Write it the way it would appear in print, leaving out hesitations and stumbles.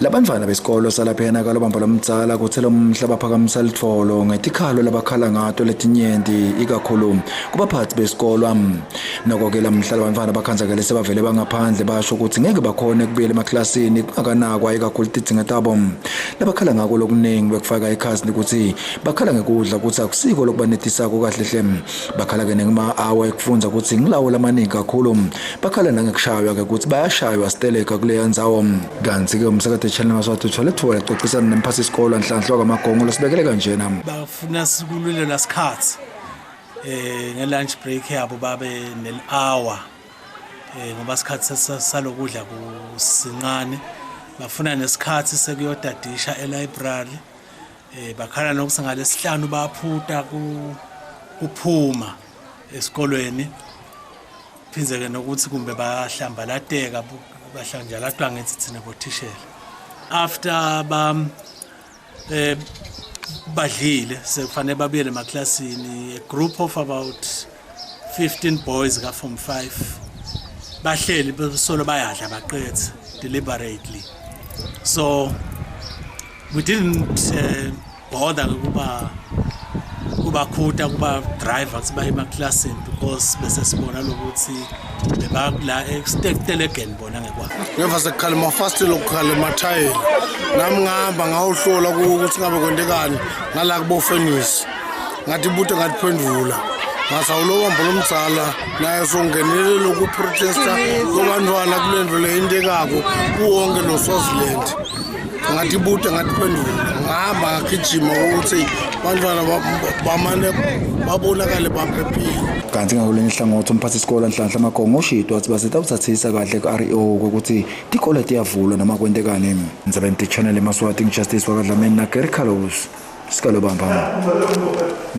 Labantfwana besikolo salaphena kaLobamba lomdzala kutsi lomhla baphakamisa litfolo ngetikhalo labakhala ngato letinyenti ikakhulu kubaphatsi besikolwa. Noko-ke lamhla labantfwana bakhandzakele sebavele bangaphandle basho kutsi ngeke bakhone kubuyela emaklasini kungakanakwa ikakhulu tidzingo tabo. Labakhala ngako lokuningi bekufaka ekhasi kutsi bakhala ngekudla kutsi akusiko lokubanetisako kahle hle. Bakhala-ke nengema-awa ekufundza kutsi ngilawo lamaningi kakhulu. Bakhala nangekushaywa-ke kutsi bayashaywa siteleka kuleya ndzawo. Kantsi-ke umsakato Channel Maswati uthole ithuba lekucocisana nemphatsi sikolo Nhlanhla wakaMagongo losibekele kanjena. Bafuna sikululelwa sikhathi nge-lunch break yabo babe nel-hour ngoba isikhathi salokudla kusincane. Bafuna nesikhathi sekuyodadisha e-library. Bakhala nokuthi ngalesihlanu baphuta kuphuma esikolweni. Phindze-ke nokuthi kumbe bahlambalateka bahlanjalatwa ngithi thina bothishela. After ba badlile sekufanele babuyele emaklasini, a group of about 15 boys ka form 5 bahleli besolo bayadla baqedze deliberately. So we didn't bother kuba kubakhuta kuba driver kuthi baye emaklasini because bese sibona lokuthi bebakula ekutelegeni bona ngekwabo. Ngemva sekukhala emafasitela okukhala emathayela nami ngahamba ngawuhlola ukuthi ngabe kwentekani ngala kubofenisi ngathi buta ngathi phendvula ngathi awulobambo lomdzala naye songenelele lokuprotesta kubantwana kule nto le intekako kuwonke lo Swaziland. Ngathi buta ngathi phendvula ngahamba ngagijima ukuthi bantwana bamane babonakale baphephile. Kanti ngakulonye hlangothi umphathi isikolo Nhlanhla Magongo ushito wathi basitawuthathisa kahle ku-REO ukuthi tikolo tiyavulwa noma kwentekani. Ndzabeni Channel eMaswati ngiJustice wakaDlamini na Gary Carlos. Sikalobamba.